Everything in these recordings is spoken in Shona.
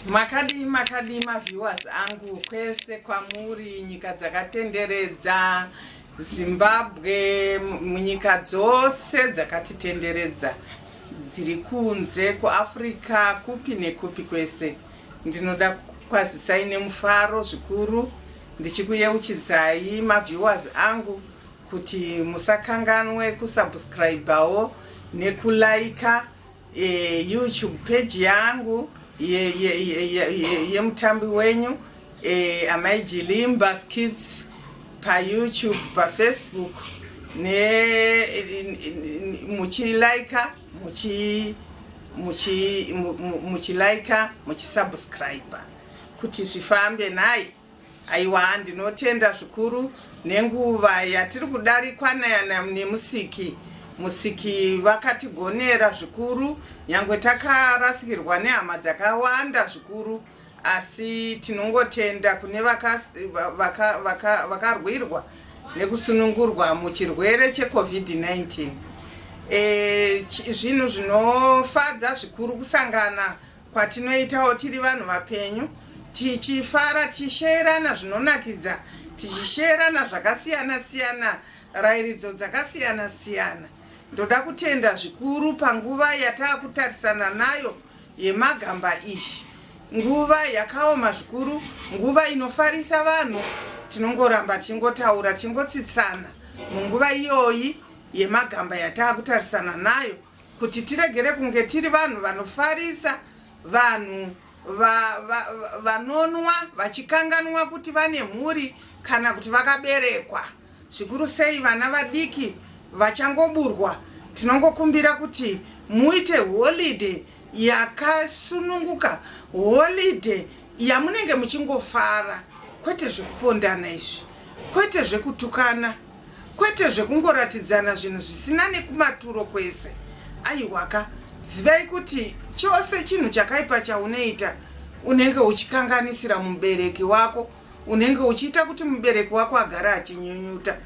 Makadii makadii maviewers angu kwese kwamuri nyika dzakatenderedza Zimbabwe munyika dzose dzakatitenderedza dziri kunze kuAfrica kupi nekupi kwese ndinoda kukwazisai nemufaro zvikuru ndichikuyeuchidzai maviewers angu kuti musakanganwe kusubscribewo nekulaika e, youtube page yangu yemutambi ye, ye, ye wenyu e, amai jilimba skits payoutube pafacebook ne muchilaika muchi muchi muchilaika muchisubscribe kuti zvifambe nhai Aiwa ndinotenda zvikuru nenguva yatiri kudarikwa nemusiki. Musiki vakatigonera zvikuru nyangwe takarasikirwa nehama dzakawanda zvikuru asi tinongotenda kune vakarwirwa vaka, vaka, vaka nekusunungurwa muchirwere cheCovid-19. E, zvinhu zvinofadza zvikuru kusangana kwatinoitawo tiri vanhu vapenyu tichifara tichisheerana zvinonakidza tichisheerana zvakasiyana siyana rairidzo dzakasiyana siyana ndoda kutenda zvikuru panguva yataakutarisana nayo yemagamba iyi nguva yakaoma zvikuru nguva inofarisa vanhu tinongoramba tichingotaura tichingotsitsana munguva iyoyi yemagamba yataakutarisana nayo kuti tiregere kunge tiri vanhu vanofarisa vanhu vanonwa va, va vachikanganwa kuti vane mhuri kana kuti vakaberekwa zvikuru sei vana vadiki vachangoburwa tinongokumbira kuti muite holiday yakasununguka holiday yamunenge muchingofara kwete zvekupondana izvi kwete zvekutukana kwete zvekungoratidzana zvinhu zvisina nekumaturo kwese aiwaka zivai kuti chose chinhu chakaipa chaunoita unenge uchikanganisira mubereki wako unenge uchiita kuti mubereki wako agare achinyunyuta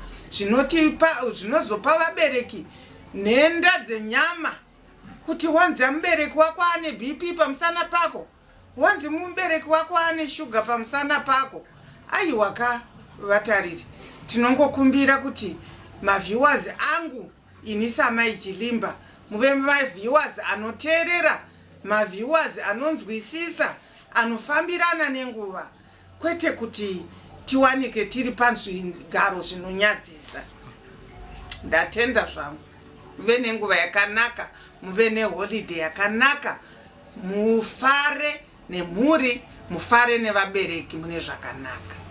zvinozopa vabereki nhenda dzenyama kuti wanzi mubereki wako ane bp pamusana pako Wanzi mubereki wako ane shuga pamusana pako. Aiwa ka vatariri. Tinongokumbira kuti maviewers angu ini samai Chilimba muve maviewers anoteerera, maviewers anonzwisisa, anofambirana nenguva kwete kuti tiwanike tiri pazvigaro zvinonyadzisa. Ndatenda zvangu. Muve nenguva yakanaka, muve neholiday yakanaka. Mufare nemhuri, mufare nevabereki mune zvakanaka.